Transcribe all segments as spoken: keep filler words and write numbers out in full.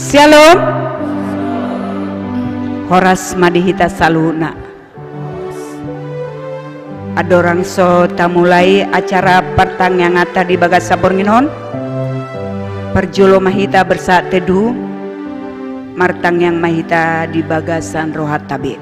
Syalom. Horas ma di hita saluhutna. Andorang so tamulai acara partangianganta di bagasan borngin on, parjolo ma hita bersaat teduh, martangiang ma hita di bagasan rohanta be.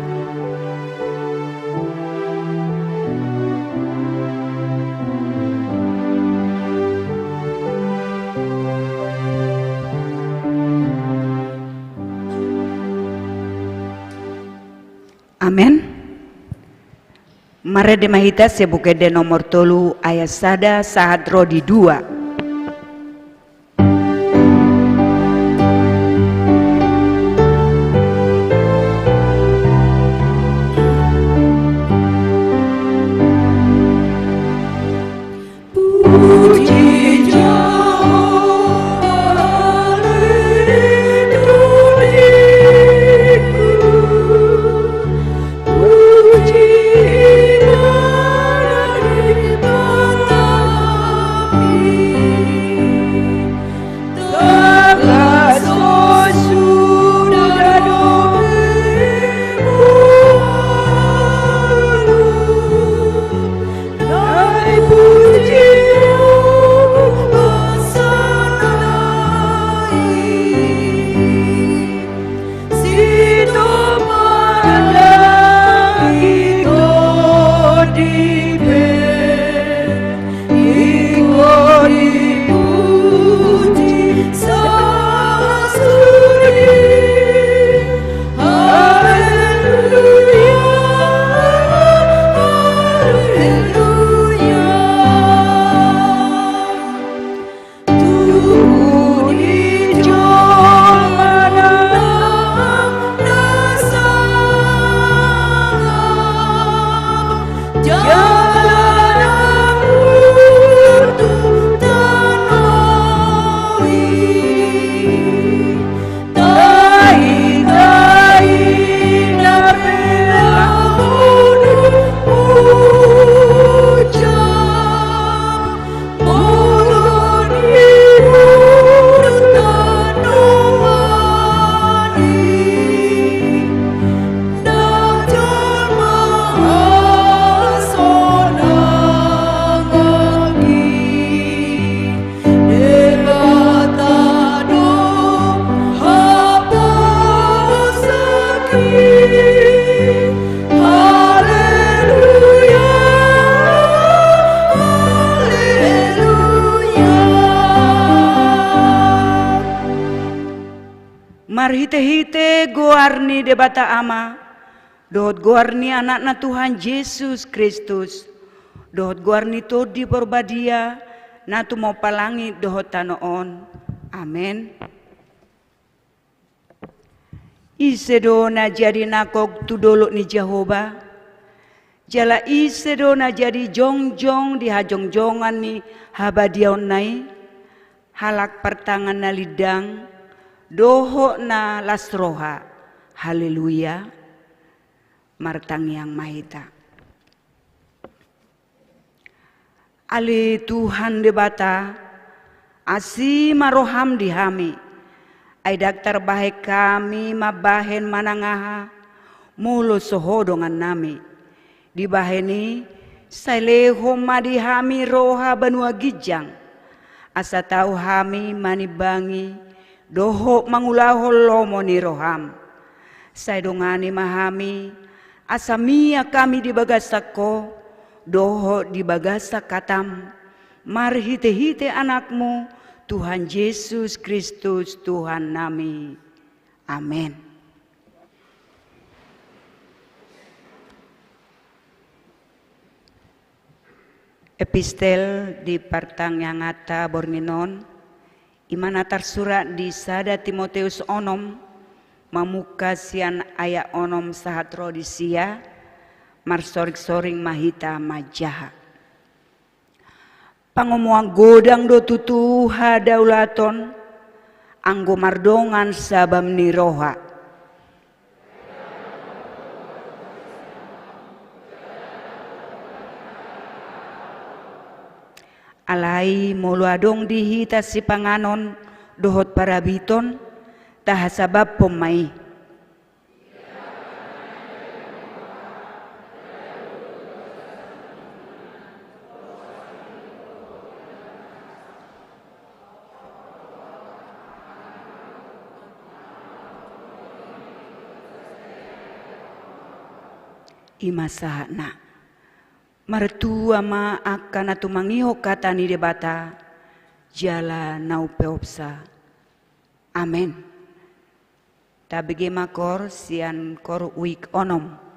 Amen. Marende ma hita sian Buku Ende nomor tolu ayat sada sahat ro di dua. Marhitehite goar ni Debata Ama, dohot goar ni Anakna Tuhan Jesus Kristus, dohot goar ni Tondi Parbadia, na tumompa langit dohot tano on. Amen. Ise do na jadi nangkok tu dolok ni Jahowa? Jala ise do na jadi jongjong di hajongjongan ni habadiaonna i? Halak partangan na lindang dohot na las roha. Haleluya. Martangiang ma hita. Ale Tuhan Debata, asi ma roham di hami. Ai ndang tarbahen hami mambahen manang aha, molo so Ho dongannami. Dibahen i, sai lehon ma di hami roha banua ginjang, asa tau hami manimbangi dohot mangulahon lomo ni roham. Sai dongani ma hami, asa mian hami di bagasan Ho, dohot di bagasan hatam, marhitehite Anakmu, Tuhan Jesus Kristus, Tuhannami. Amen. Epistel di partangianganta borngin on, i ma na tarsurat di sada Timoteus onom, mamungka sian ayat onom sahat ro di sia, marsoringsoring ma hita manjaha. Pangomoan godang do tutu hadaulaton, anggo mardongan sabam ni roha. Alai molo adong di hita sipanganon dohot parabiton, Tahasabamhon ma i. I ma sahatna. Martua ma angka na tumangihon hata ni Debata jala na umpeopsa. Amen. Tabege ma koor sian koor uik onom.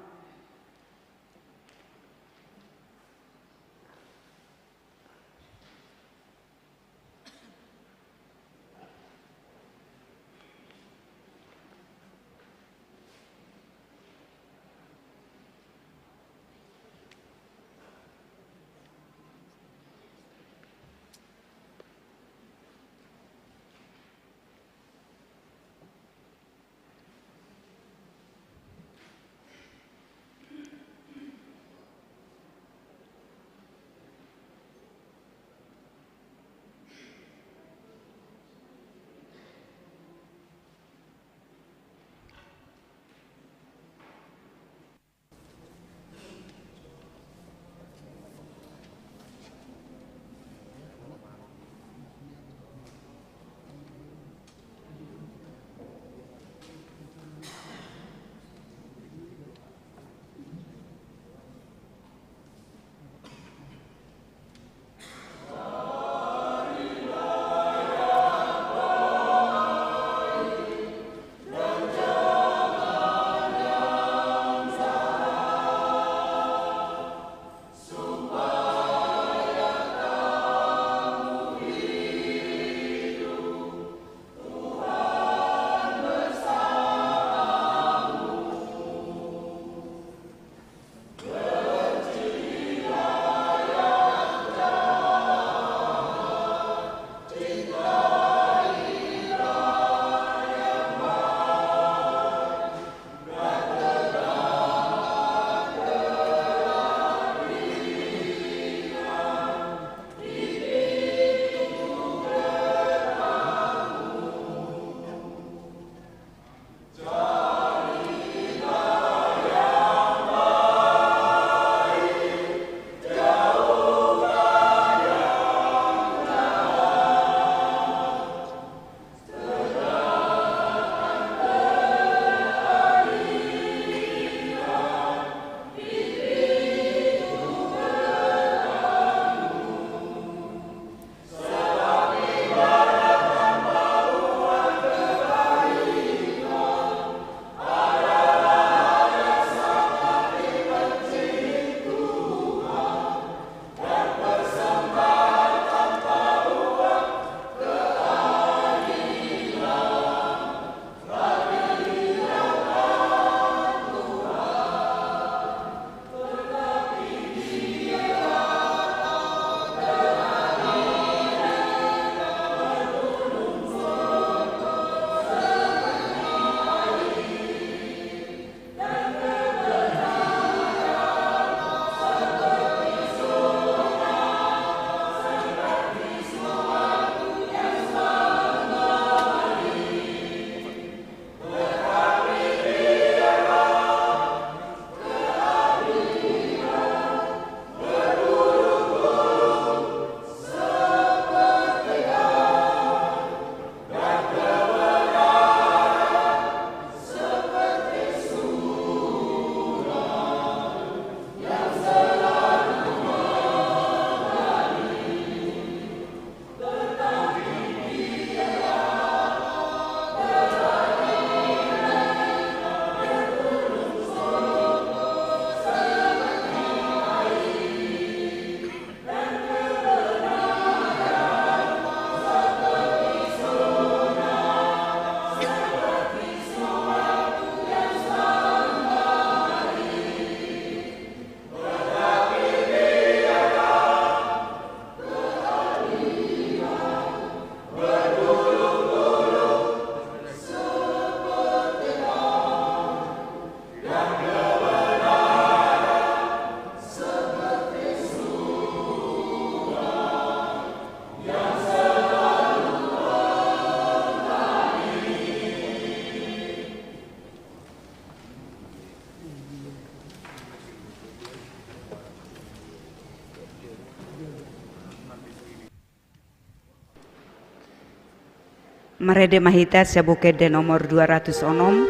Marende ma hita sian Buku Ende nomor dua ratus onom,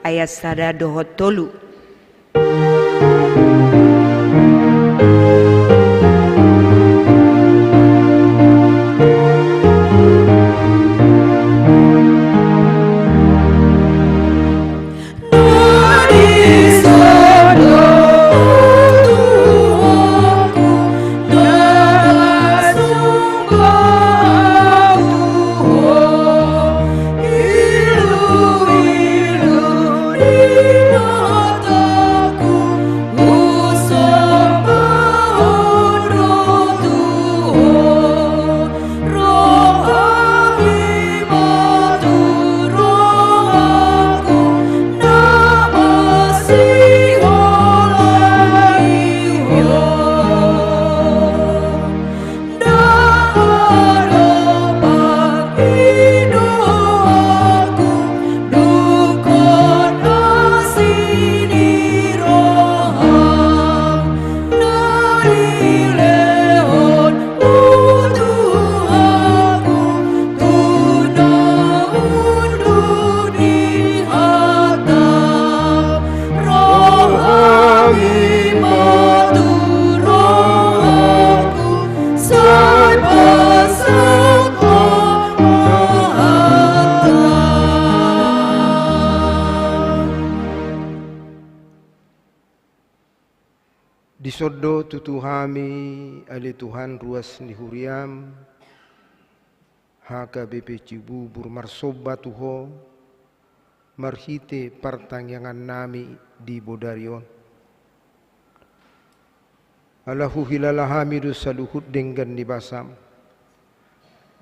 ayat sada dohot tolu. Dison do tutu hami, ale Tuhan, ruas ni huriaM, H K B P Cibubur marsomba tu Ho, marhite partangiangannami di bodari on. Ala huhilala hami do saluhut denggan ni basaM,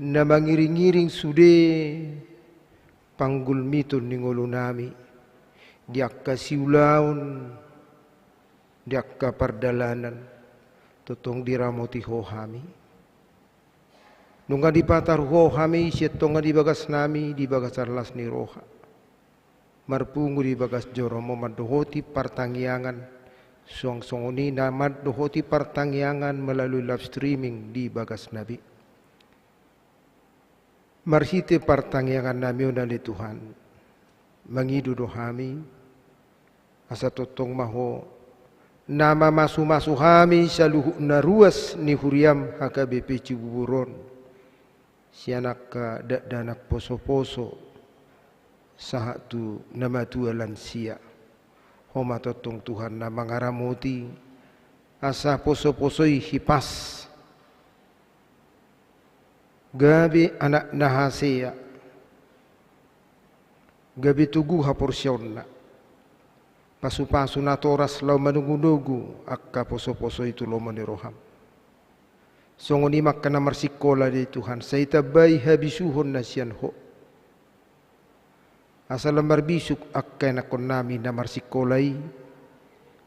na mangiringiring sude panggulmiton ni ngolunami, di angka siulaon, di angka pardalanan, tongtong diramoti Ho hami. Nunga dipataru Ho hami sian tonga ni bagasnami di bagasan las ni roha, marpungu di bagas joroMo mandohoti partangiangan, suang songon i na mandohoti partangiangan melalui live streaming di bagasna be. Marhite partangiangannami on, ale Tuhan, mangido do hami, asa tongtong ma Ho na mamasumasu hami saluhutna ruas ni huriaM H K B P Cibubur on, sian angka dakdanak posoposo sahat tu na matua lansia. Ho ma tongtong Tuhan na mangaramoti, asa posoposo i hipas, gabe anak na hasea, gabe togu haporseaonna, pasupasu natoras laho manogunogu angka posoposo i tu lomo ni rohaM. Songon i ma angka na marsingkola di Tuhan, sai tambai habisuhon na sian Ho. Asa lam marbisuk angka ianakkonnami na marsingkola i,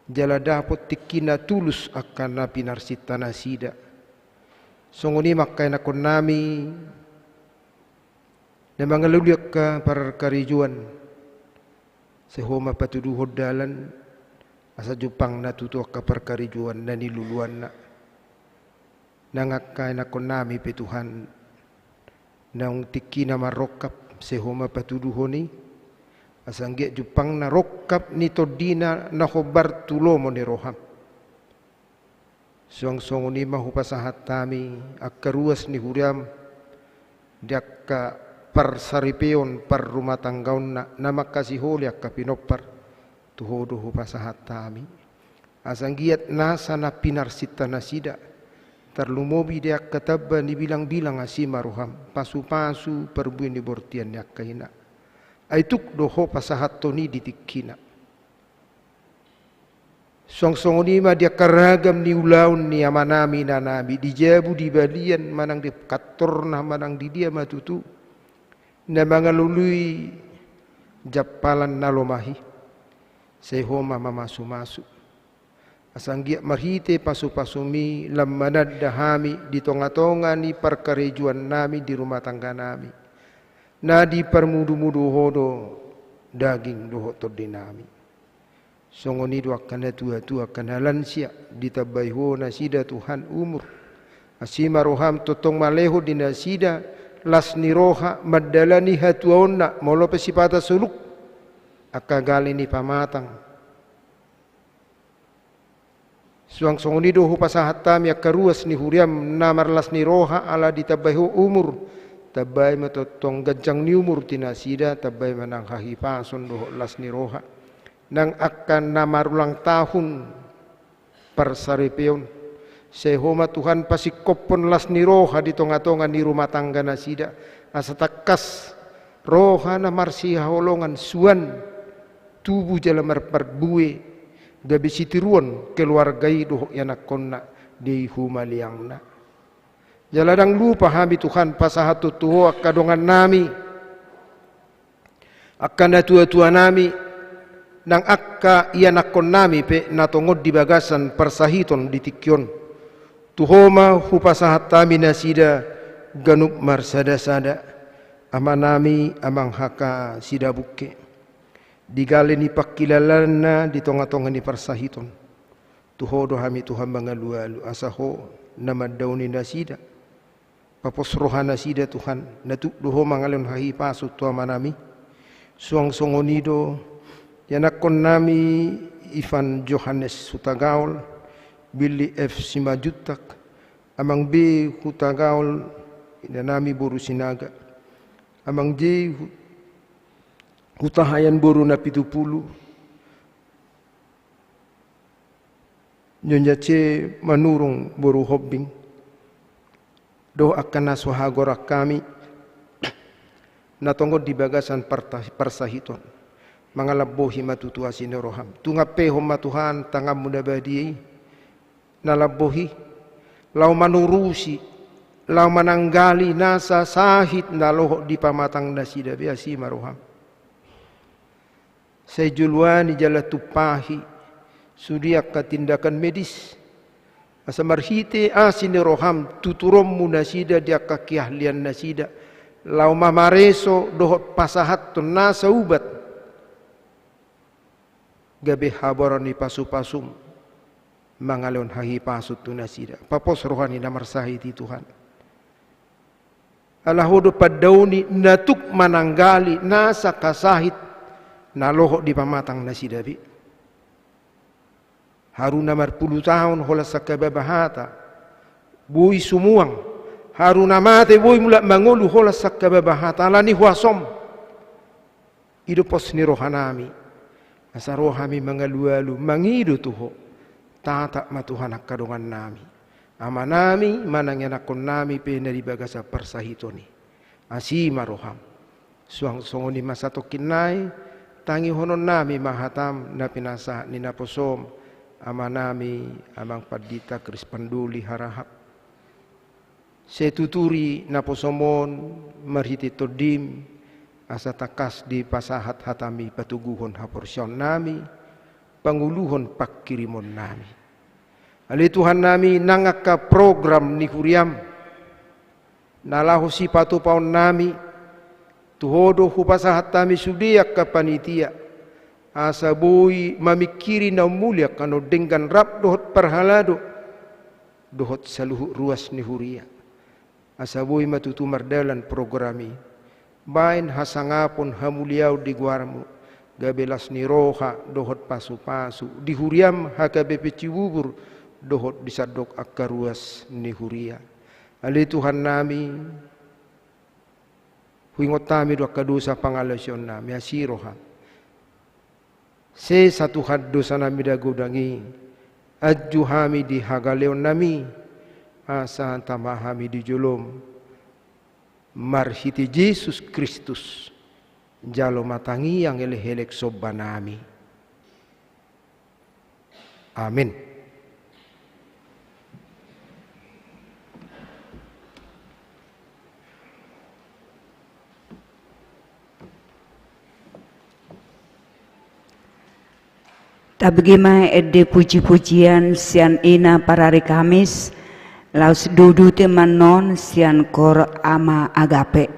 jala dapot tingki na tulus angka na pinarsinta nasida. Songon i ma angka ianakkonnami na mangalului angka parkarejoan, sai Ho ma patuduhon dalan, asa jumpangna tutu angka parkarejoan na niluluanna. Nang angka ianakkonnami pe Tuhan, naung tingkina marrongkap, sai Ho ma patuduhon i, asa anggiat jumpangna rongkap ni tondina na hombar tu lomo ni rohaM. Suang songon i ma hupasahat hami angka ruas ni huriaM, di angka parsaripeon parrumatanggaonna, na mangkasiholi angka pinompar, tu Ho do hupasahat hami. Asa anggiat nasa na pinarsinta nasida, tarlumobi di angka tamba ni bilangbilang, asi ma rohaM, pasupasu parbue ni bortian ni angka ina. Ai tuk do Ho pasahathon i di tingkina. Suang songon i ma di angka ragam ni ulaon ni amanami inanami, di jabu di balian manang di kantorna manang di dia ma tutu, na mangalului jampalan na lomah i, sai Ho ma mamasumasu. Asa anggiat marhite pasupasuMi lam mananda hami di tongatonga ni parkarejoannami di rumah tangganami, na diparmudumudu Ho do daging dohot tondinami. Songon i do angka natuatua, angka na lansia, ditambai Ho nasida Tuhan umur. Asi ma rohaM tongtong malehon di nasida las ni roha mandalani hatuaonna molo pe sipata soluk angka gale ni pamatang. Suang songon i do hupasahat hami angka ruas ni huriam na marlas ni roha ala ditambai Ho umur. Tambai ma tongtong ganjang ni umur di nasida, tambai ma nang hahipason dohot las ni roha. Nang angka na marulang tahun parsaripeon, sai Ho ma Tuhan pasingkophon las ni roha di tongatonga ni rumah tangga nasida, asa tangkas roha na marsihaholongan suan tubu jala marparbue, gabe sitiruon keluarga i dohot ianakhonna di humaliangna. Jala ndang lupa hami Tuhan pasahathon tu Ho angka dongannami, angka natuatuanami, nang angka ianakhonnami pe na tongon di bagasan parsahiton di tingki on. Tu Ho ma hupasahat hami nasida ganup marsadasada, amanami Amang H K Sidabungke, di gale ni pangkilalaanna di tongatonga ni parsahiton. Tu Ho do hami Tuhan mangalualu, asa Ho na mandaoni nasida. Papos roha nasida Tuhan, na tuk do Ho mangalehon hahipason tu amanami. Suang songon i do ianakhonnami Ivan Johannes Hutagaol, Billy F Simanjuntak, Amang B Hutagaol, inanami boru Sinaga, Amang J Hu-, Hutahaean boru Napitupulu, Nyonya C Manurung boru Hombing, dohot angka na so hagorahon hami na tongon di bagasan parta-, parsahiton. Mangalambohi ma tutu asi ni roham. Tung ampehon ma Tuhan tanganmu na badia i, na lambok i, laho manurusi, laho mananggali nasa sahit na lohot di pamatang nasida be, asi ma roham. Sai joloani jala tumpahi sude angka tindakan medis, asa marhite asi ni roham tuturonmu nasida di angka keahlian nasida, laho mamareso dohot pasahathon nasa ubat, gabe habaron ni pasupasum mangalehon hahipason tu nasida. Papos roha ni na marsahit i Tuhan. Ala Ho do pandaoni na tuk mananggali nasa sahit na lohot di pamatang nasida be. Haru na marpulu taon holan sangkababa hata, boi sumuang. Haru na mate boi mulak mangolu holan sangkababa hata, ala ni huasom. I do pos ni rohanami, asa ro hami mangalualu mangido tu Ho. Tatap ma Tuhan angka dongannami, amanami manang ianakhonnami pe na di bagasan parsahiton i. Asi ma roham. Suang songon i ma satongkin nai, tangihononnami ma hatam na pinasahat ni naposom, amanami Amang Pandita Krispanduli Harahap. Sai tuturi naposom on marhite Tondim, asa tangkas dipasahat hatami patoguhon haporseaonnami, pangoluhon panghirimonnami. Ale Tuhannami, nang angka program ni huriam na laho sipatupaonnami, tu Ho do hupasahat hami sude angka panitia, asa boi mamingkiri na ummulian angka na denggan rap dohot parhalado, dohot saluhut ruas ni huria. Asa boi ma tutu mardalan program i, baen hasangapon hamuliaon di goarmu, gabe las ni roha dohot pasupasu di huriam H K B P Cibubur, dohot di sandok angka ruas ni huria. Ale Tuhannami, huingot hami do angka dosa pangalaosionnami, asi roham. Sesa Tuhan dosanami na godang i, anju hami di hagaleonnami, asa tama hami di jolom. Marhite Jesus Kristus, jalo ma tangiang elekelek sombanami. Amin. Tabege ma ende pujipujian sian ina parari Kamis, laos dudute ma annon sian Kor Ama Agape.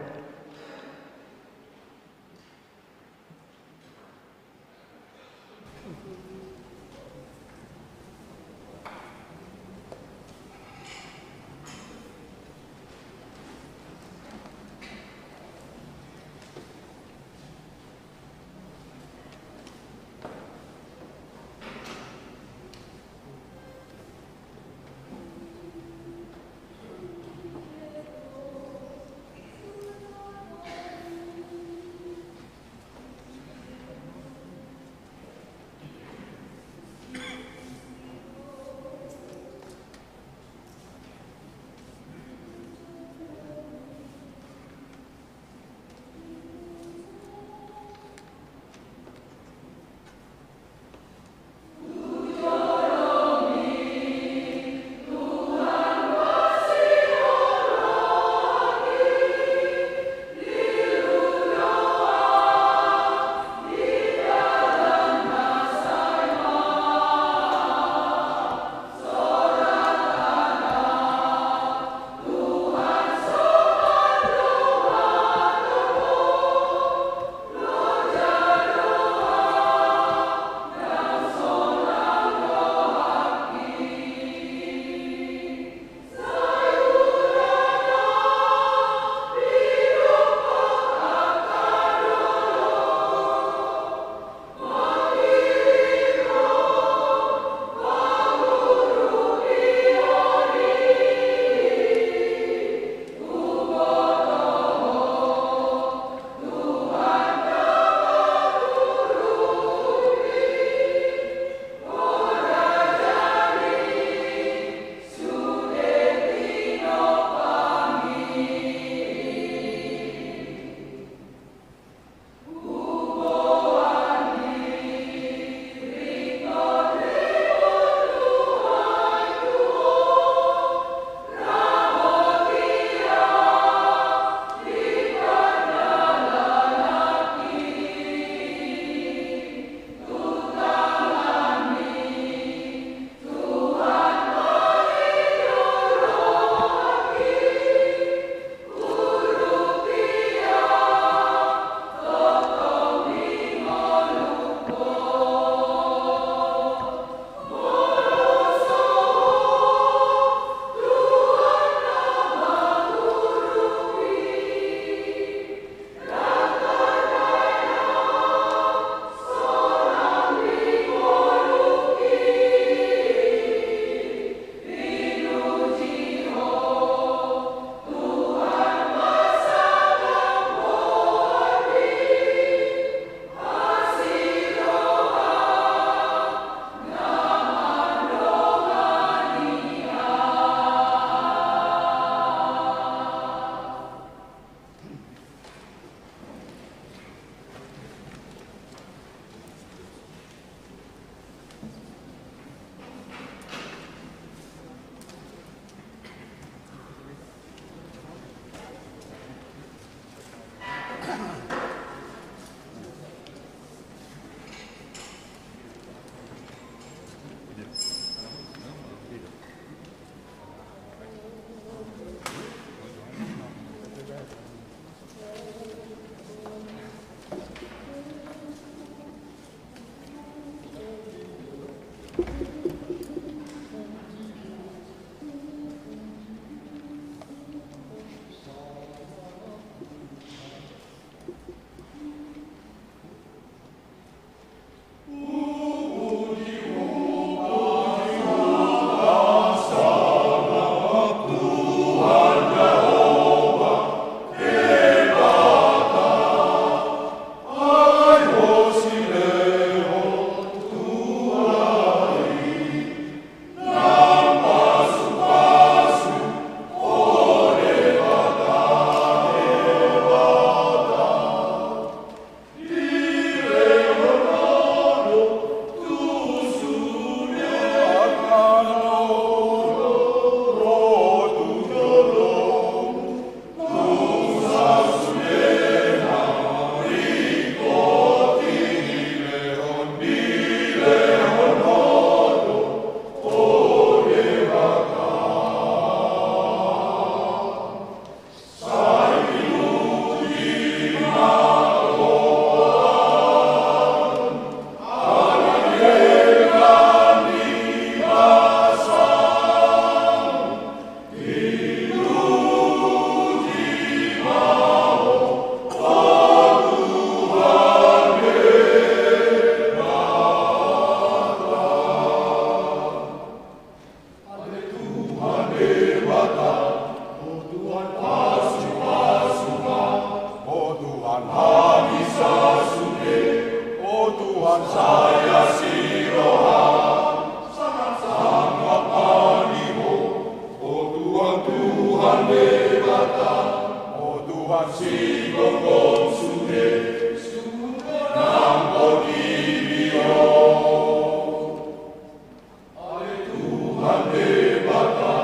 Ale Tuhan Debata,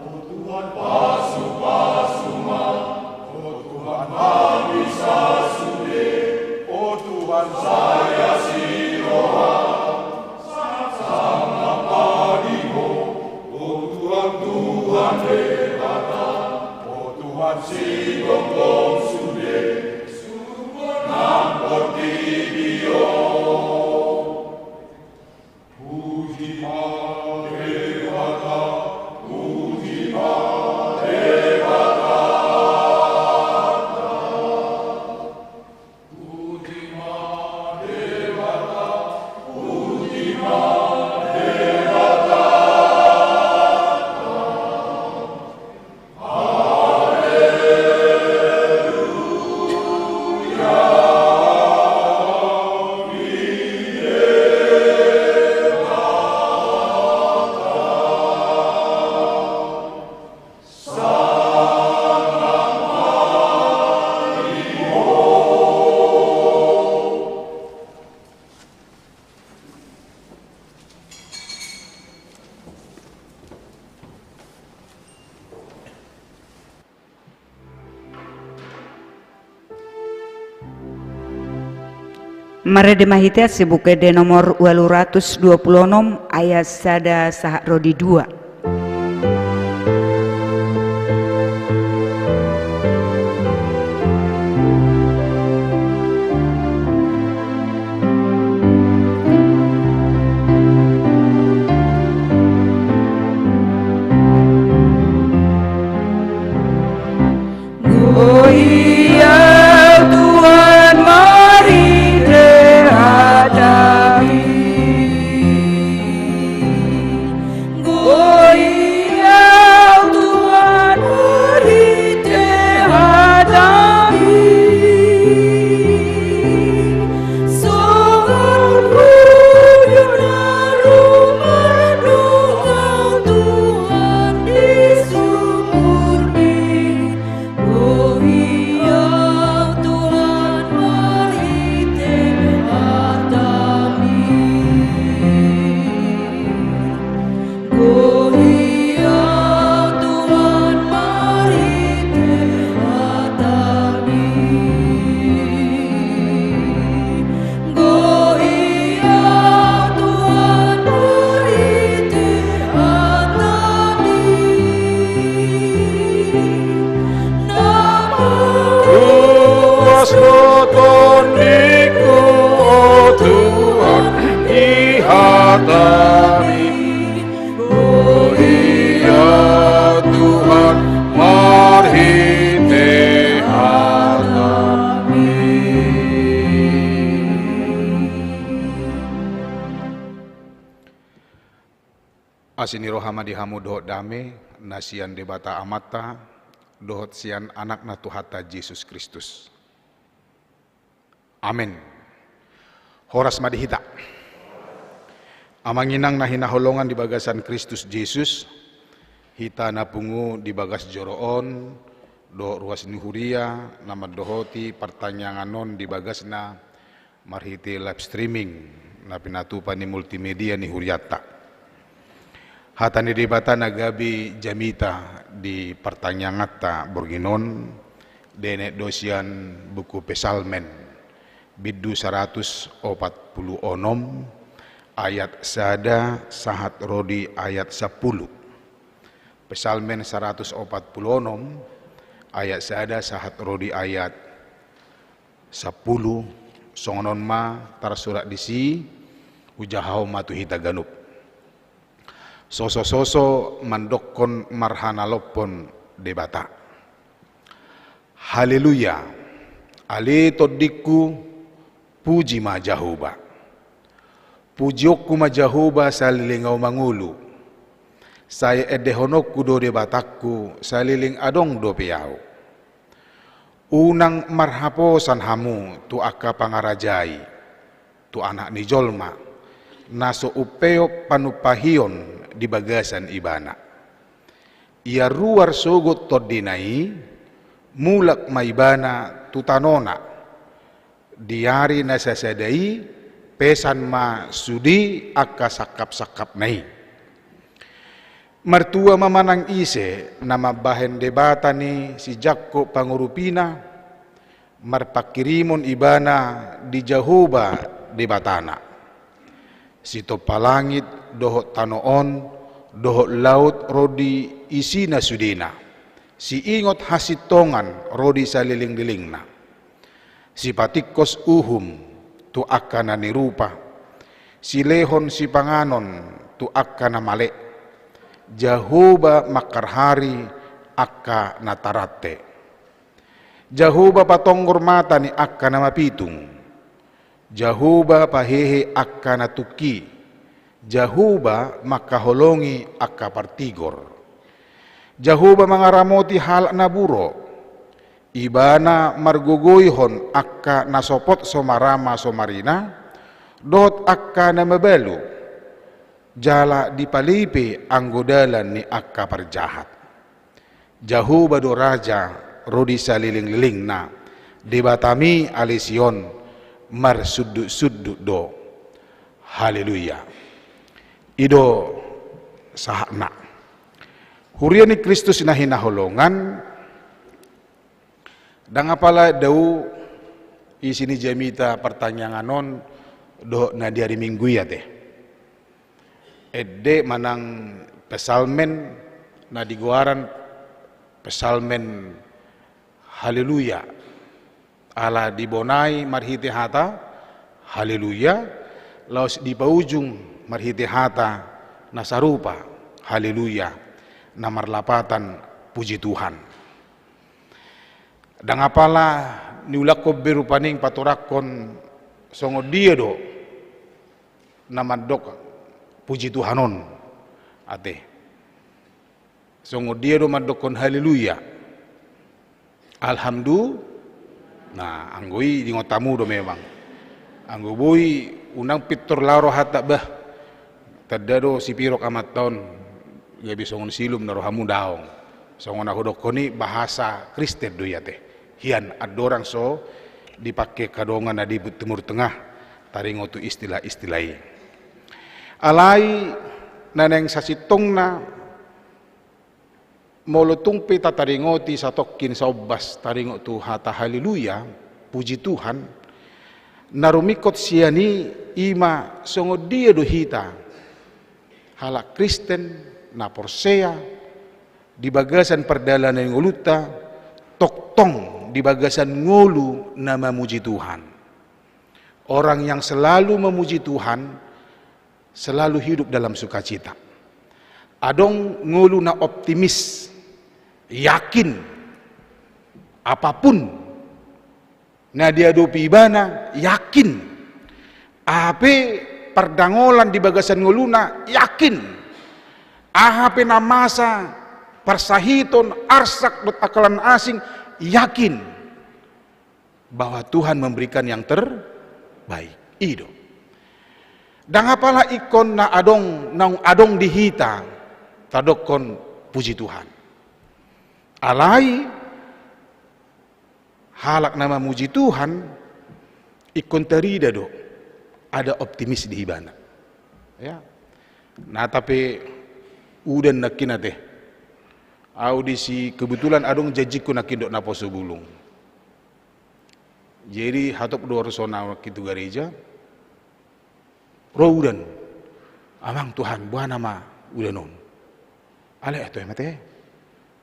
o Tuhan pasupasu ma, o Tuhan habisa sude, o Tuhan sai asi roham, sangap ma di Ho, o Tuhan, Tuhan Debata, o Tuhan sigomgom sude, surgo nang portibi on. Puji ma Debata, puji ma Debata. Puji ma Debata, puji ma Debata. Marende ma hita sian Buku Ende nomor ualu ratus dua pulu onom, ayat sada sahat ro di dua. Gohi au Tuhan marhite hataMi. Gohi au Tuhan marhite hataMi. Songon huria na ro mardongan Tuhan di sumurMi. Gohi au Tuhan marhite hataMi. Gohi au Tuhan marhite hataMi. Gohi au Tuhan marhite hataMi. Na maruas do tondingku, o Tuhan, di hataMi. Gohi au Tuhan marhite hataMi. Asi ni roha ma di hamu dohot dame na sian Debata Amanta dohot sian Anakna Tuhanta Jesus Kristus. Amen. Horas ma di hita. Amang inang na hinaholongan di bagasan Kristus Jesus, hita na pungu di bagas joro on dohot ruas ni huria na mandohoti partangiangan on di bagasna marhite live streaming na pinatupa ni multimedia ni hurianta. Hata ni Debata na gabe jamita di partangianganta borngin on, dienet do sian buku Psalmen, bindu saratus opat pulu onom, ayat sada sahat ro di ayat sampulu. Psalmen saratus opat pulu onom, ayat sada sahat ro di ayat sampulu, songon on ma tarsurat disi, hujahahon ma tu hita ganup. Sosososo mandokkon marhanalophon Debata. Haleluya. Ale tondingku, puji ma Jahowa. Pujionku ma Jahowa saleleng ahu mangolu. Sai endehononku do Debatangku saleleng adong dope ahu. Unang marhaposan hamu tu angka pangarajai, tu Anak ni jolma, na so umpeop panumpahion di bagasan Ibana. Ia ruar sogot tondina i, Mulak ma ibana tu tanona. Di ari na sasada i, pesan ma sude angka sangkap-sangkapna i. Martua ma manang ise na mambahen Debata ni si Jakkob pangurupina, marpanghirimon ibana di Jahoba Debatana. Sitompa langit dohot tano on, dohot laut ro di isina sudena. Siingot hasintongan ro di salelenglelengna. Sipatingkos uhum tu angka na nirupa. Silehon sipanganon tu angka na male. Jahoba mangharhari angka na tarante. Jahoba patonggor mata ni angka na mapitung. Jahoba pahehe angka na tungki. Jahoba mangkaholongi angka partigor. Jahoba mangaramoti halak na buro. Ibana margogoihon angka na sopot so marama so marina, dohot angka na mabalu. Jala dipalebe anggo dalan ni angka parjahat. Jahoba do raja ro di salelenglelengna, Debatami ale Sion marsundutsundut do. Haleluya. I do sahatna. Huria ni Kristus na hinaholongan, ndang apala dao isi ni jamita partangiangan on dohot na di ari Minggu i ate. Ende manang psalmen na digoaran psalmen Haleluya. Ala dibonai marhite hata Haleluya, laos dipaujung marhite hata na sarupa Haleluya, na marlapatan Puji Tuhan. Ndang apala niulakhon be rupani patorangkon songon dia do na mandok Puji Tuhan on ate. Songon dia do mandokkon Haleluya. Alhamdu-, nah, anggo i diingot hamu do memang. Anggo boi unang pintor laho rohanta bah. Tanda do sipirok amanta on, gabe songon silum na rohamu daong. Songon na hudokkon i bahasa Kristen do i ate. Hian andorang so dipake angka dongan na di Timur Tengah taringot tu istilah-istilah i. Alai na naeng sasintongna, molo tung pe tataringoti satongkin saombas taringot tu hata Haleluya, Puji Tuhan, na rumingkot sian i, i ma songon dia do hita halak Kristen na porsea di bagasan pardalanan ni ngolunta, tongtong di bagasan ngolu na mamuji Tuhan. Orang yang selalu memuji Tuhan selalu hidup dalam sukacita. Adong ngolu na optimis, yakin, apapun na diadopi ibana, yakin. Aha pe pardangolan di bagasan ngoluna, yakin. Aha pe na masa, parsahiton, arsak dohot angka na asing, yakin bahwa Tuhan memberikan yang terbaik. I do. Ndang apala ingkon na adong, naung adong di hita, tadokkon Puji Tuhan. Alai halak na mamuji Tuhan, ingkon tarida do ada optimis di ibana. Ya. Nata pe udan nangkin ate. Au disi kebetulan adong janjingku nangkin dohot naposobulung. Jadi hatop do ro songon au nangkin tu gareja. Ro udan. Amang, Tuhan, boha nama udan on? Alai, eh, toe ma ate.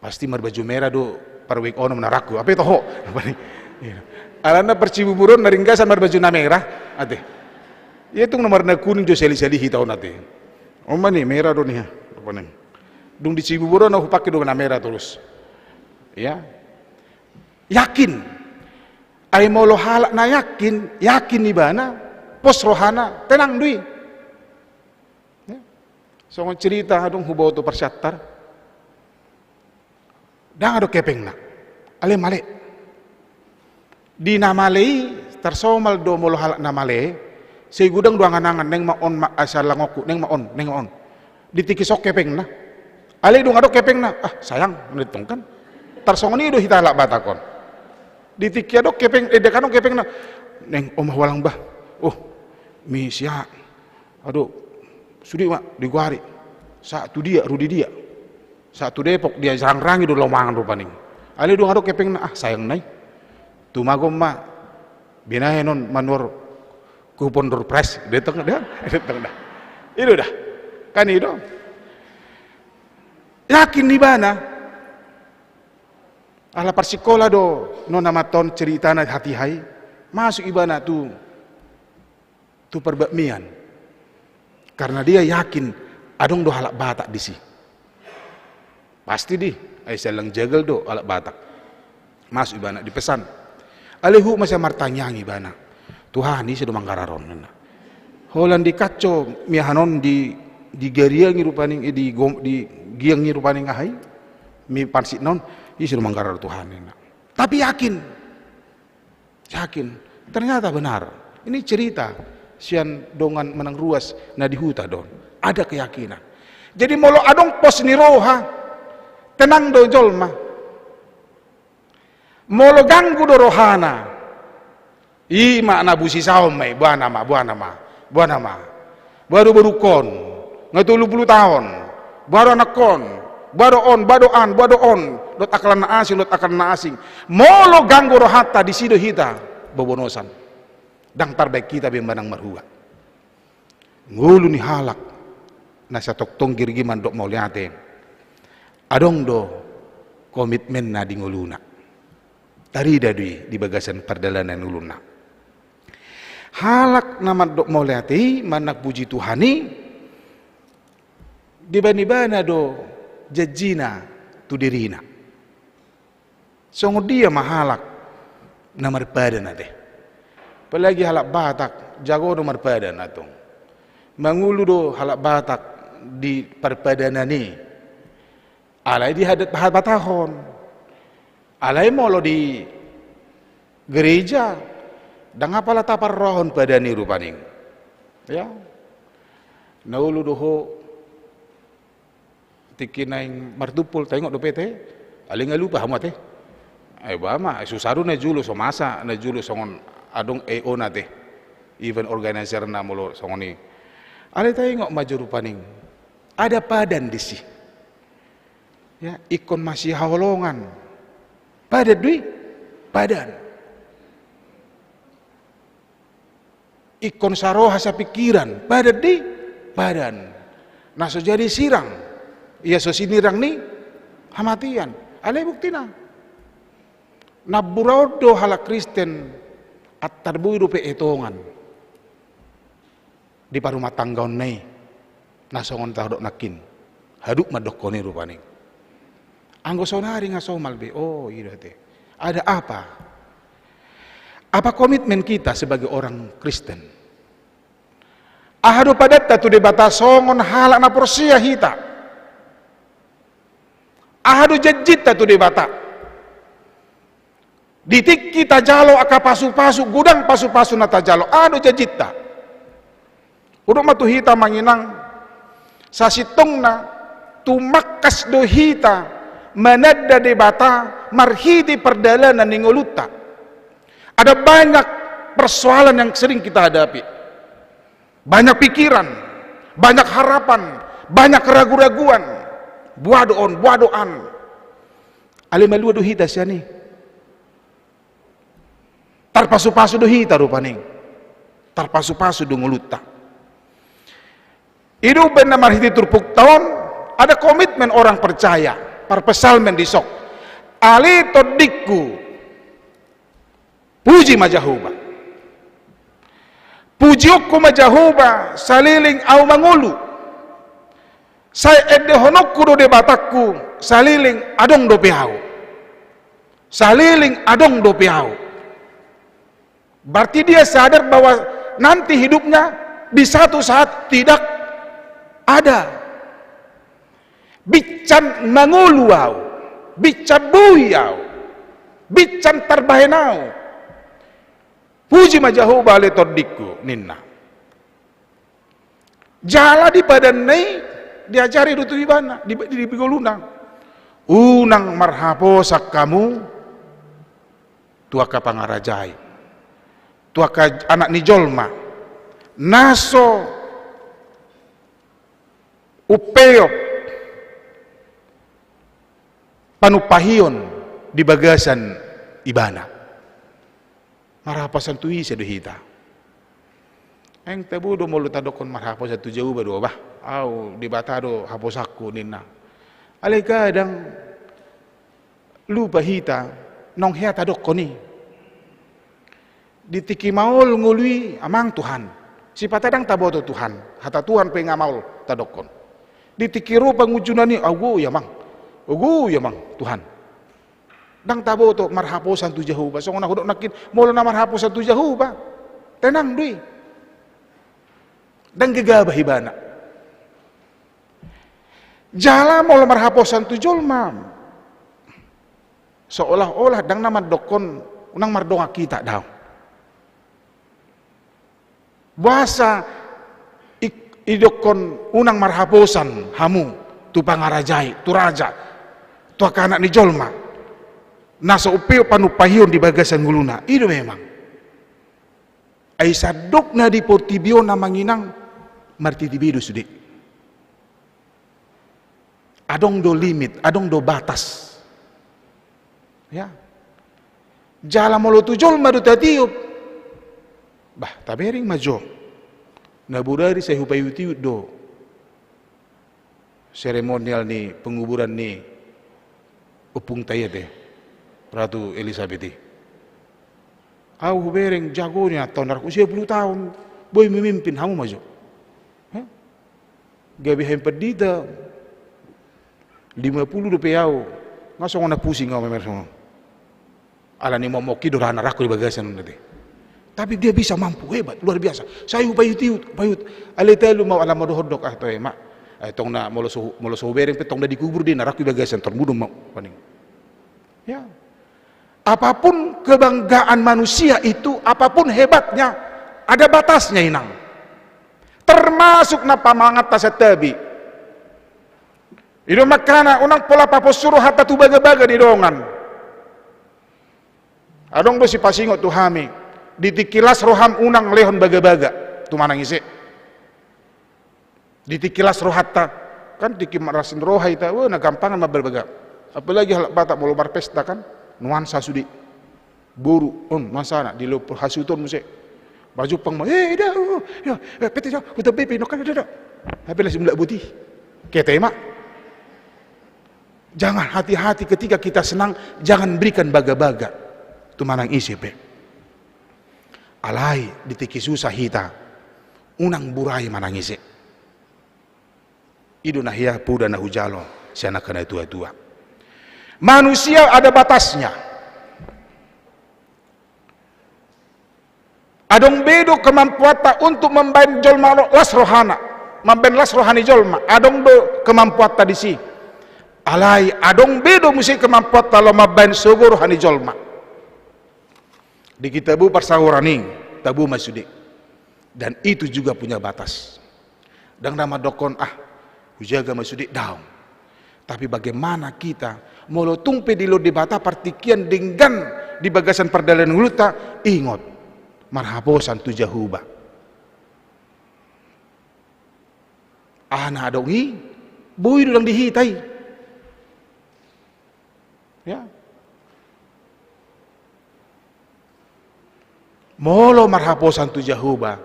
Pasti marbaju merah do parwek onom na rangku. Hape toho. Alana parcibubur on na ringgasan marbaju na merah ate. Ia tung na marna kuning jo sali-sali hita on ate. On ma ni merah do niha. Dung di Cibubur on hupake do na merah torus. Ya. Yakin. Ai molo halak na yakin, yakin ibana, pos rohana, tenang do i. Ya. Songon cerita adong huboto parsiantar. Ndang adong hepengna. Alai male. Di na male i, tarsomal do molo halak na male, sai godang do angan-angan, naeng ma on ma, asa langonku, naeng ma on, naeng ma on. Di tingki on hepengna. Alai dung adong hepengna, ah, sayang, ninna tong kan. Tarsongon i do hita halak Batak on. Di tingki adong hepeng, eh, di tingki adong hepengna. Naeng, on ma hualang bah. Oh, misa. Aduh, sude ma digoari. Sahat tu dia, ro di dia. Sahat tu Depok, dirangrang i do laho mangan rupani. Alai dung adong hepengna, ah, sayang nai. Tumagon ma, binahen on manuhor kupon door prize. Datang dah, datang dah. I do dah. Kan i do. Yakin ibana. Ala parsikola do nona ma on ceritana hatiha i. Masuk ibana tu tu perbakmian. Karena dia yakin adong do halak Batak disi. Pasti di, ai sian lang jagal do halak Batak. Masuk ibana dipesan. Alai huhut ma sian martangiang ibana. Tuhan, ise do manggarar on ninna. Holan dikaco miahan on di, digariangi rupani, eh, di gom-, digiangi rupani aha i. Mi pansitna on, ise do manggarar Tuhan ninna. Tapi yakin. Yakin. Ternyata benar. Ini cerita sian dongan manang ruas na di huta do on. Ada keyakinan. Jadi molo adong pos ni roha, tenang do jolma. Molo ganggu do rohana, i ma na busisaon ma i, boha nama, boha nama, boha nama. Boha do borungkon, nga tolu pulu taon, boha do anakkon, boha do on, boha do an, boha do on, dohot angka na asing, dohot angka na asing. Molo ganggu rohanta, disi do hita bobonosan. Ndang tarbaen hita be manang marhua. Ngolu ni halak na satongtong girgim mandok mauliate, adong do komitmenna di ngoluna. Tarida do i di bagasan pardalanan ni ngoluna. Halak na mandok mauliate i, manang puji Tuhan i, dibaen ibana do janjina tu dirina. Songon dia ma halak na marpadan ate. Apalagi halak Batak, jago do marpadan antong. Mangolu do halak Batak di parpadanan i. Alai di adat habatahon. Alai molo di gereja, ndang apala taparrohahon padan i rupani. Ya. Na olo do ho tingki naeng martumpol, taingot dope ate. Alai nga lupa hamu ate. Ai boha ma, susa do na jolo so masa, na jolo songon adong E O na ate. Event organizer na molo songon i. Alai taingot ma jo rupani. Ada padan disi. Ya, ingkon masihaholongan. Padan do i, padan. Ingkon saroha sapingkiran, padan do i, padan. Na so jadi sirang, ia so sinirang ni hamatian. Alai buktina. Nabbura on do halak Kristen, antar boi dope etongan. Di parumatanggaonna i, na songon tahudok nangkin, haduk mandokkon i rupani. Anggo saonari nga somal be, oh, i do ate. Ada apa? Apa komitmen kita sebagai orang Kristen? Aha do padanta tu Debata songon halak na porsea hita? Aha do janjinta tu Debata? Di tingki tajalo angka pasupasu, godang pasupasu na tajalo, aha do janjinta? Hudok ma tu hita amang inang, sasintongna tumangkas do hita mananda Debata marhite pardalanan ni ngolunta. Ada banyak persoalan yang sering kita hadapi. Banyak pikiran, banyak harapan, banyak keragu-raguan. Boha do on, boha do an. Alai malua do hita sian i. Tarpasupasu do hita rupani. Tarpasupasu do ngolunta. I do umbaen na marhite turpukta on, ada komitmen orang percaya. Parpsalmen dison. Ale tondingku, puji ma Jahowa. Pujionku ma Jahowa saleleng ahu mangolu. Sai endehononku do Debatangku saleleng adong dope ahu. Saleleng adong dope ahu. Berarti dia sadar bahwa nanti hidupnya di satu saat tidak ada. Binsan mangolu ahu, binsan boi ahu, binsan tarbahen ahu. Puji ma Jahowa ale tondingku, ninna. Jala di padanna i diajari do tu ibana, di, di, di ngoluna. Unang marhaposan hamu tu angka pangarajai, tu angka anak ni jolma, na so umpeop panumpahion di bagasan ibana. Marhaposan tu ise do hita? Eng tabo do molo tadokkon marhaposan tu Jahowa do, bah, au Debata do haposanku ninna. Alai kadang lupa hita naung hea tadokkon i. Di tingki maol ngolu i amang Tuhan. Sipata ndang taboto Tuhan, hata Tuhan pe nga maol tadokkon. Di tingki ro pangunjunan i, ogo i amang. Ogo i amang Tuhan. Ndang taboto marhaposan tu Jahowa. Songon na hudok nangkin, molo na marhaposan tu Jahowa, tenang do i. Ndang gegabah ibana. Jala molo marhaposan tu jolma, seolah-olah ndang na mandokkon unang mardongan hita, daong. Boasa i-, idokkon unang marhaposan hamu tu pangarajai, tu raja, tu angka anak ni jolma, na so umpeop panumpahion di bagasan ngoluna? I do memang. Ai sandok na di portibi on, amang inang, martiti be do sude. Adong do limit, adong do batas. Ya. Jala molo tu jolma do tatiop, bah, tabereng ma jo. Na bodari sai hupaiut-iut do seremonial ni penguburan ni ompungta i ate, Ratu Elisabet i. Au hubereng jago ni antong, narak usia puluh taon, boi memimpin, hamu ma jo. Hah? Gabe hami pandita lima puluh dope au, nga songon na pusing au memer songon. Alani momok i do ra na rangku di bagasan on ate. Tapi dia bisa mampu, hebat, luar biasa. Sai hupaiut-iut, paiut. Alai talu ma au, ala ma dohot dok, ah, toe ma. Ai tong na molo so, molo so hubereng pe tong na dikubur dia na rangku di bagasan, tor mudom ma au paning. Ya. Apapun kebanggaan manusia itu, apapun hebatnya, ada batasnya, inang. Termasuk na pamangatta santabi. I do makana unang pola paposu rohanta tu bagabaga ni dongan. Adong do sipasingot tu hami, di tingki las roham unang lehon bagabaga tu manang ise. Di tingki las rohanta, kan tingki las ni roha hita, wah, na gampangan mambaga. Apalagi halak Batak molo marpesta kan, nuansa sude. Boru, on, nuansana, dilehon hasuhuton muse. Pajumpang ma, eh, da, oh, ya, eh, pete, da, huta bepe, no, kan, da, da. Hape las mulak boti. Kete ma. Jangan, hati-hati ketika kita senang, jangan berikan baga-baga tu manang ise pe. Alai di tingki susah hita, unang burai manang ise. I do na hea poda na hujalo sian angka na tua-tua. Manusia ada batasnya. Adong be do kemampuanta untuk mambaen jolma ro-, las rohana, mambaen las roha ni jolma. Adong do kemampuanta disi. Alai adong be do muse kemampuanta laho mambaen sogo roha ni jolma. Di hita tabo parsaoran i, tabo ma sude. Dan itu juga punya batas. Ndang na mandokkon, ah, hujaga ma sude, daong. Tapi bagaimana kita, molo tung pe dilehon Debata partingkian denggan di bagasan pardalanan ngolunta, ingot, marhaposan tu Jahowa. Aha na adong i, boi do ndang di hita i. Ya. Molo marhaposan tu Jahowa,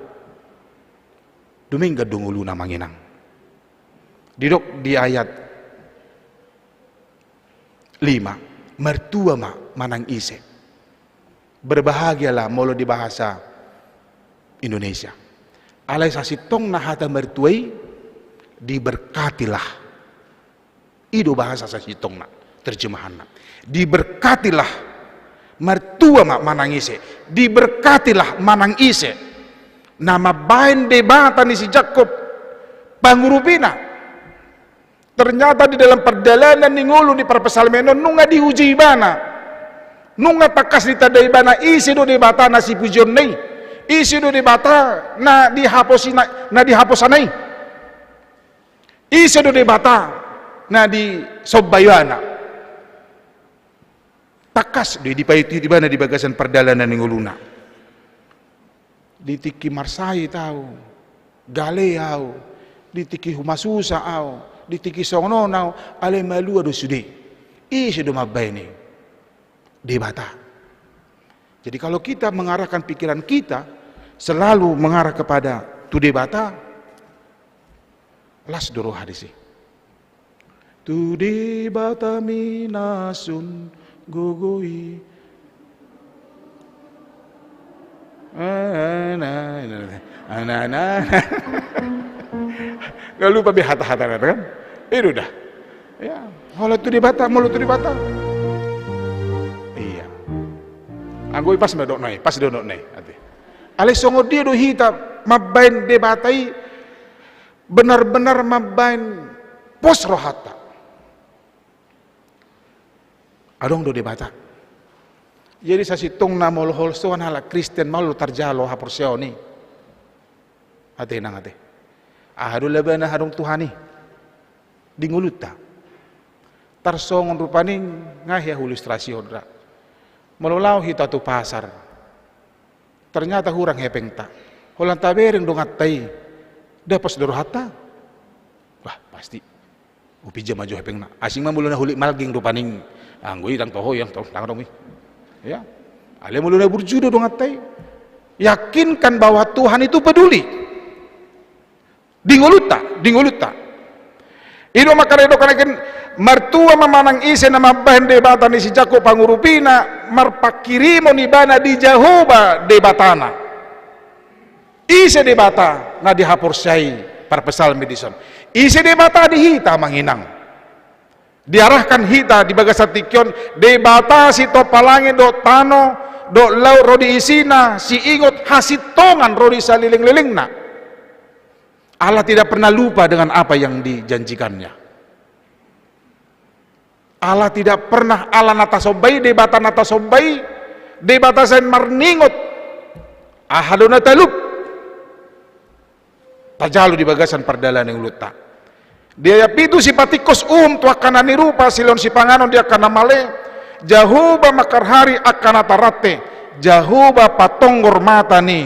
dumenggan do ngoluna, amang inang. Didok di ayat lima, martua ma manang ise. Berbahagialah molo di bahasa Indonesia. Alai sasintongna hata martua i, diberkatilah. I do bahasa sasintongna, terjemahanna. Diberkatilah, martua ma manang ise. Diberkatilah manang ise na mambaen Debata ni si Jakkob pangurupina. Ternyata di dalam pardalanan ni ngolu ni parpsalmen on nunga diuji ibana. Nunga tangkas ditanda ibana ise do Debata na sipujionna i. Ise do Debata na dihapos-, na, na dihapusana i. Ise do Debata na disomba ibana. Tangkas do i dipaihut-ihut ibana di bagasan pardalanan ni ngoluna. Di tingki marsahit au, gale au, di tingki humasusa au, di tingki songon on au, alai malua do sude. Ise do mambahen i? Debata. Jadi kalau kita mengarahkan pikiran kita selalu mengarah kepada tu Debata, las do roha disi. Tu Debata ma na sun gogo i. Nggak lupa be hata-hata na kan? Itu dah. Ya, molo tu Debata, molo tu Debata. Iya. Anggo i pas ma dok nai, pas do dok nai. Ate. Alai songon dia do hita mambahen Debata i benar-benar mambahen pos rohanta. Adong do Debata. Jadi sasintongna molo holsoan halak Kristen molo tarjalo haporseaon i. Ate nang ate. Aha do labana adong Tuhan i di ngolunta? Tarsongon rupani nga hea huilustrasihon ra. Molo laho hita tu pasar, ternyata hurang hepengta. Holan tabereng donganta i, dapos do rohanta? Wah, pasti. Hupinjam ma jo hepengna. Asing ma molo na hulik malging rupani. Anggo i ndang toho i, ndang toho, ndang adong i. Ya. Alai molo na burju do donganta i, yakinkan bahwa Tuhan itu peduli. Di ngolunta, di ngolunta. I do mangkadai didok nangkin, martua ma manang ise na mambahen Debata ni si Jakkob pangurupina, marpanghirimon ibana di Jahowa Debatana. Ise Debata na dihaporseai parpsalmen dison? Ise Debata di hita, amang inang? Diarahkan hita di bagasan tingki on, Debata sitompa langit dohot tano, dohot laut ro di isina, siingot hasintongan ro di salelenglelengna. Allah tidak pernah lupa dengan apa yang dijanjikannya. Allah tidak pernah, Allah na tasomba i, Debata na tasomba i, Debata sai marningot aha do na talup tajalo di bagasan pardalanan ni ngolunta. Di ayat pitu, sipatingkos uhum tu angka na nirupa, silehon sipanganon di angka na male. Jahowa mangharhari angka na tarrante, Jahowa patonggor mata ni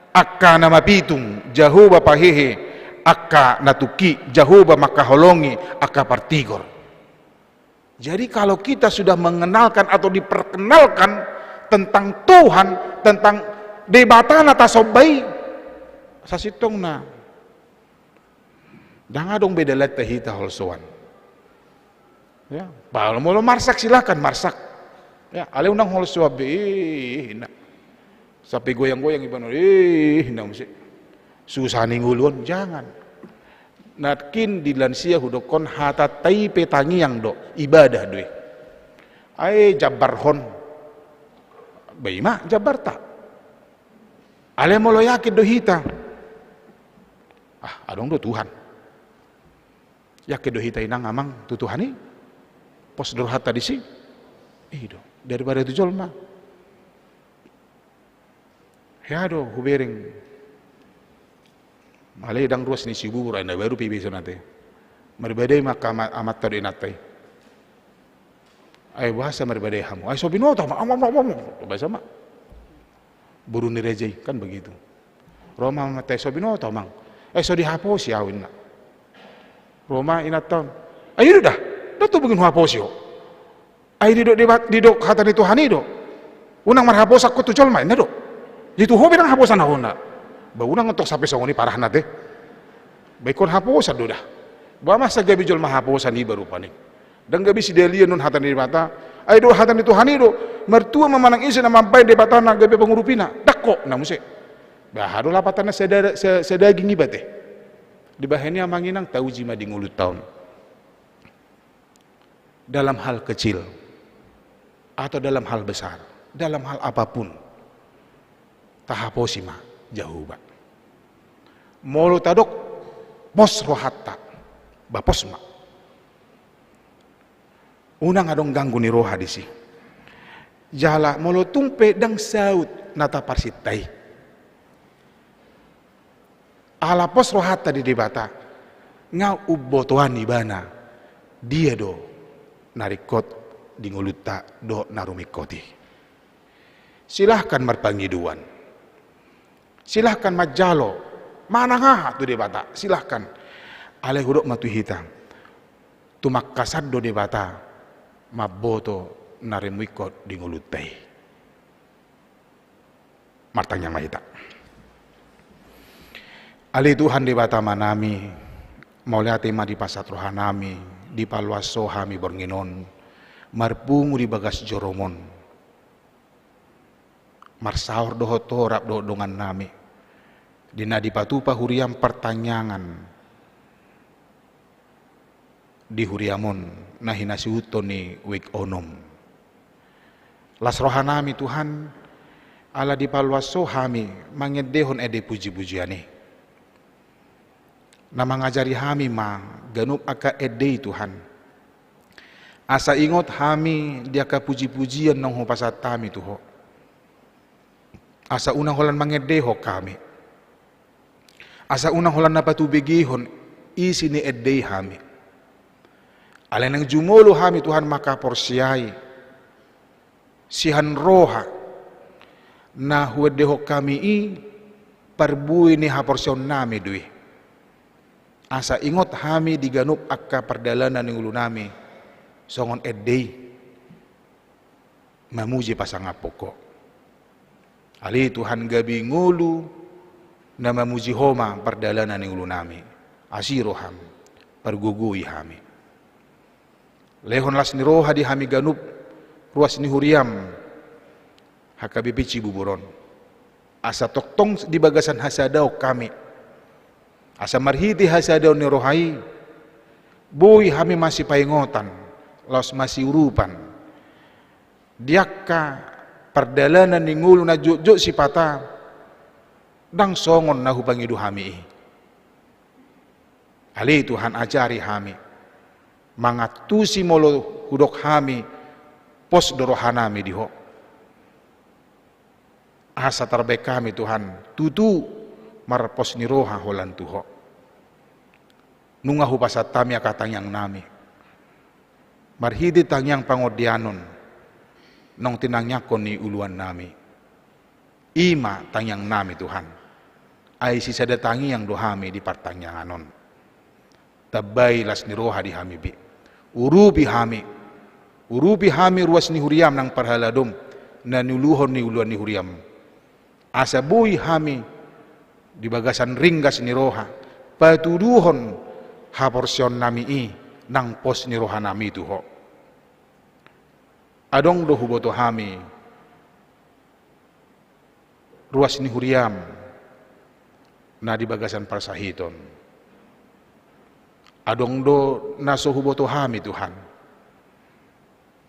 angka na mapitung, Jahowa pahehe angka na tungki, Jahowa mangkaholongi angka partigor. Jadi kalau kita sudah mengenalkan atau diperkenalkan tentang Tuhan, tentang Debata na tasomba i, sasintongna ndang adong be dalanta hita holsoan. Ya, molo marsak silakan marsak. Ya, alai unang holsoan be, ih, na. Sampe goyang-goyang ibana, ih, na muse. Susah ni ngolu on, jangan. Nangkin di lansia hudokkon hatanta i pe tangiang do, ibadah do i. Ai jambarhon. Ba i ma jambarta. Alai molo yakin do hita, ah, adong do Tuhan. Yakin do hita inang amang tu Tuhan i? Pos do rohanta disi? I do, daripada tu jolma. Hea do hubereng. Alai ndang ruas ni Cibubur, ai na baru pe i be songon ate. Marbadai ma angka ama-, amanta dohot inanta i. Ai boasa marbadai hamu? Ai so binoto ma, amang, amang, amang. Boasa ma? Boru ni raja i, kan begitu. Ro ma amanta i, so binoto, amang. Ai so dihaposi au, ninna. Ro ma inanta on. Ai i do da, ndang tubu ingkon huhaposi ho. Ai didok, didok hata ni Tuhan i do, unang marhaposan ho tu jolma, ninna do. Jadi tu ho be ndang haposan au, ninna. Ba unang tong sampe songon i parahna ate. Ba ingkon haposan do da. Boha masa gabe jolma haposan iba rupani? Ndang gabe sidalian on hata ni Debata. Ai didok hata ni Tuhan i do, martua ma manang ise na mambahen Debatana gabe pangurupina. Ndang ho na muse. Ba aha do lapatanna sada-, sa-, sadaging iba ate. Dibahen i amang inang, tauji ma di ngolunta on. Dalam hal kecil atau dalam hal besar, dalam hal apapun, tahaposi ma Jahowa. Molo tadok pos rohanta, ba pos ma. Unang adong ganggu ni roha disi. Jala molo tung pe ndang saut na taparsinta i, ala pos rohanta di Debata, nga umbotoan ibana dia do na ringkot di ngolunta dohot na rumingkot i. Silahkan marpangidoan. Silahkan manjalo. Manang aha tu Debata, silahkan. Alai hudok ma tu hita, tumangkasan do Debata mamboto na rumingkot di ngolunta i. Martangiang ma hita. Ale Tuhan Debata Amanami, mauliate ma dipasahat rohanami, dipaluas Ho hami borngin on, marpungu di bagas joroMon. Marsaor do Ho torop dohot dongannami, di na dipatupa huriaM partangiangan di huriaMon na hinasuhuton ni wijk onom. Las rohanami Tuhan, ala dipaluas Ho hami mangendehon ende pujipujian i. Na mangajari hami ma ganup angka ende i Tuhan. Asa ingot hami di angka pujipujian naung hupasahat hami tu Ho. Asa unang holan mangendehon hami. Asa unang holan na patubegehon isi ni ende i hami. Alai naeng jumolo hami Tuhan mangkaporseai sian roha na huendehon hami i parbue ni haporseaonnami do i. Asa ingot hami di ganup angka pardalanan ni ngolunami songon ende i mamuji pasangaphon Ho. Ale Tuhan, gabe ngolu na mamuji Ho ma pardalanan ni ngolunami. Asi rohaM, pargogoi hami. Lehon las ni roha di hami ganup ruas ni huriaM H K B P Cibubur on. Asa tongtong di bagasan hasadaon hami. Asa marhite hasadaon ni roha i, boi hami masipaingotan, laos masiurupan. Di angka pardalanan ni ngolu na jotjot sipata, ndang songon na hupangido hami i. Ale Tuhan, ajari hami mangantusi molo hudok hami pos do rohanami di Ho. Asa tarbaen hami Tuhan tutu marpos ni roha holan tu Ho. Nunga hupasahat hami angka tangiangnami. Marhite tangiang pangondianon naung tinangiangkon ni uluannami. I ma tangiangnami Tuhan. Ai sisada tangiang do hami di partangiangan on. Tambai las ni roha di hami be. Urupi hami. Urupi hami ruas ni huriaM nang parhaladom na niuluhon ni uluan ni huriaM. Asa boi hami di bagasan ringgas ni roha patuduhon haporseaonnami i nang pos ni rohanami tu Ho. Adong do huboto hami ruas ni huriaM na di bagasan parsahiton. Adong do na so huboto hami Tuhan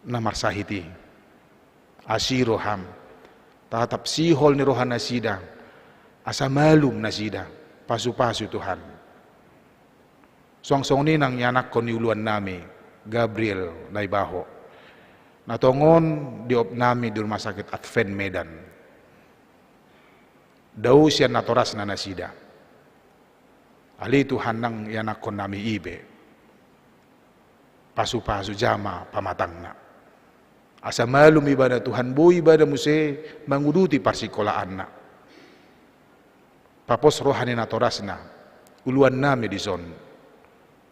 na marsahit i. Asi rohaM, tatap sihol ni roha nasida, asa malum nasida, pasupasu Tuhan. Suang songon i nang ianakkon ni uluannami Gabriel Naibaho, na tongon diopnami di rumah sakit Advent Medan. Dao sian natorasna nasida. Ale Tuhan, nang ianakkonnami i be, pasupasu jama pamatangna. Asa malum ibana Tuhan, boi ibana muse manguduti parsingkolaanna. Papos roha ni natorasna, uluannami dison,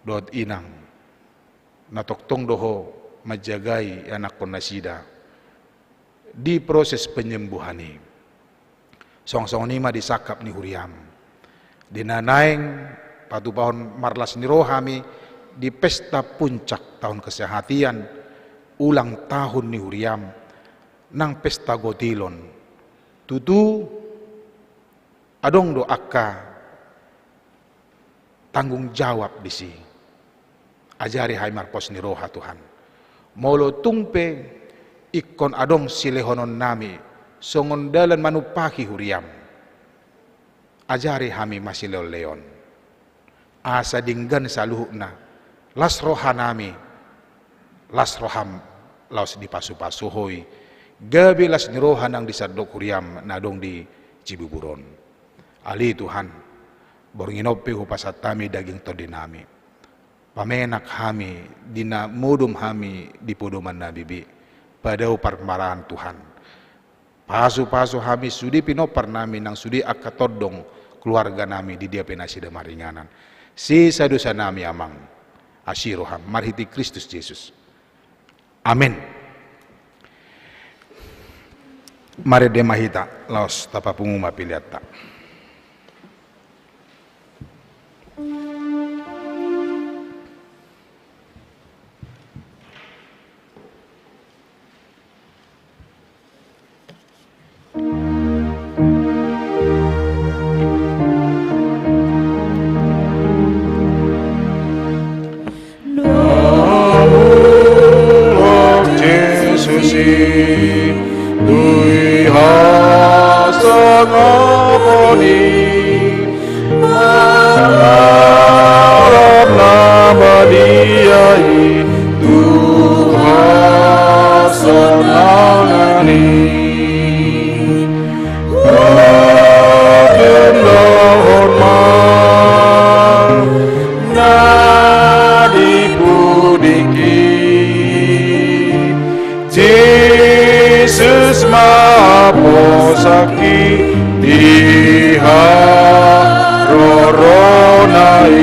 dohot inang, na tongtong do Ho manjagai ianakkon nasida di proses penyembuhan i. Suang songon i ma di sangkap ni huriaM. Di na naeng patupahon marlas ni roha hami di pesta puncak tahun kesehatan, ulang tahun ni huriaM, nang pesta gotilon. Tutu adong do angka tanggung jawab disi. Ajari hami marpos ni roha Tuhan. Molo tung pe ingkon adong silehononnami songon dalan manumpahi huriaM, ajari hami masileonleon. Asa denggan saluhutna, las rohanami, las rohaM laos dipasupasu Ho i, gabe las ni roha nang di sandok huriaM na adong di Cibubur on. Ale Tuhan, borngin on pe hupasahat hami daging tondinami. Pamenak hami di na modom hami di podoman nami be, padao parmaraan Tuhan. Pasupasu hami sude pinompar nami nang sude angka tondong keluarga nami di dia pe nasida maringanan. Sesa dosa nami Amang, asi roham marhite Kristus Jesus. Amen. Marende ma hita laos tapapungu ma peleanta. Naung Jesus i, tu hasangapon i, mangarap na badia i, tu hasenangan i. Hutundalhon ma na di pudik i, Jesus ma haposak i di harorona i.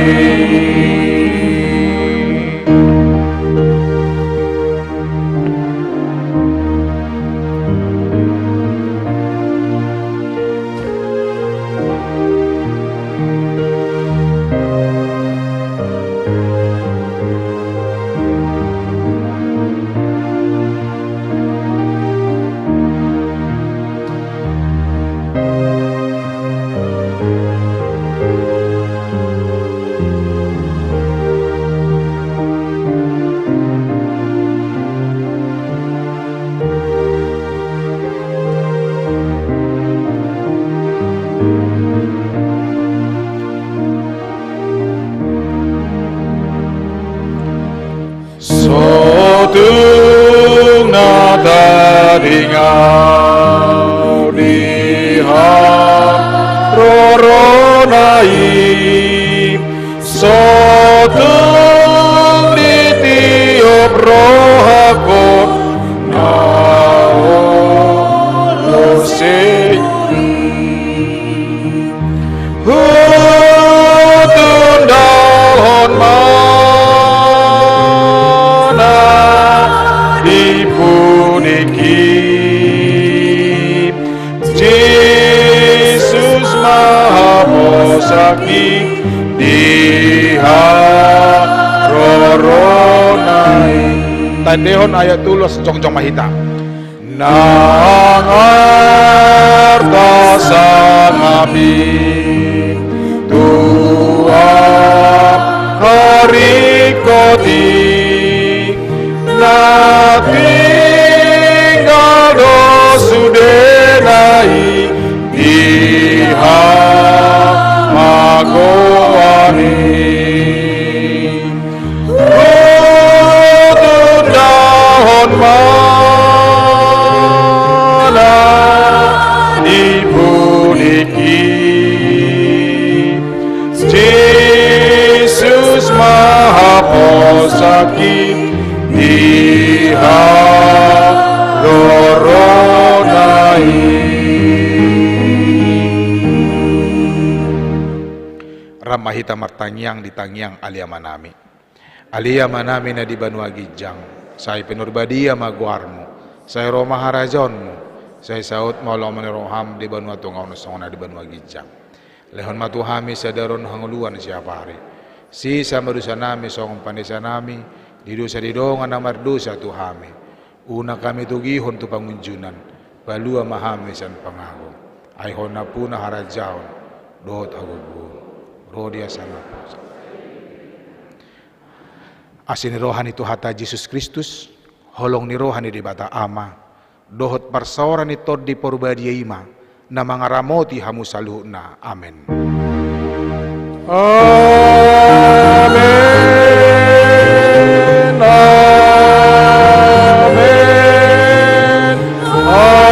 So tung na tadingau di harorona i, so tung ditiop rohangkon na olo segi. Hutundalhon ma na di pudik i, Jesus ma haposak i di harorona i. Taendehon ayat tolu, jongjong ma hita. Nang arta sangap i tu aha ringkot i, na tinggal do sudena i di hamagoan i. Hutundalhon ma na di pudik i, Jesus ma haposak i di harorona i. Ro ma hita martangiang di tangiang Ale Amanami. Ale Amanami na di banua ginjang, sai pinarbadia ma goarmu, sai ro ma harajaonmu, sai saut ma lomo ni roham di banua tonga on songon na di banua ginjang. Lehon ma tu hami sadari on hangoluan siapari. Sesa ma dosanami songon panesanami di dosa ni dongan na mardosa tu hami. Unang hami togihon tu pangunjunan, palua ma hami sian pangago. Ai Ho nampuna harajaon dohot hagogoon, ro di hasangapon. Asi ni roha ni Tuhanta Jesus Kristus, holong ni roha ni Debata Ama, dohot parsaoran ni Tondi Parbadia i ma na mangaramoti hamu saluhutna. Amen. Amen. Amen. Amen.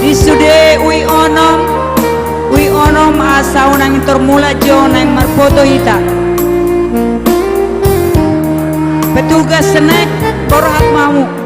Di sude ui onom, ui onom asa unang tor mulak jo naeng marpoto hita. Petugas senek borhat mamu.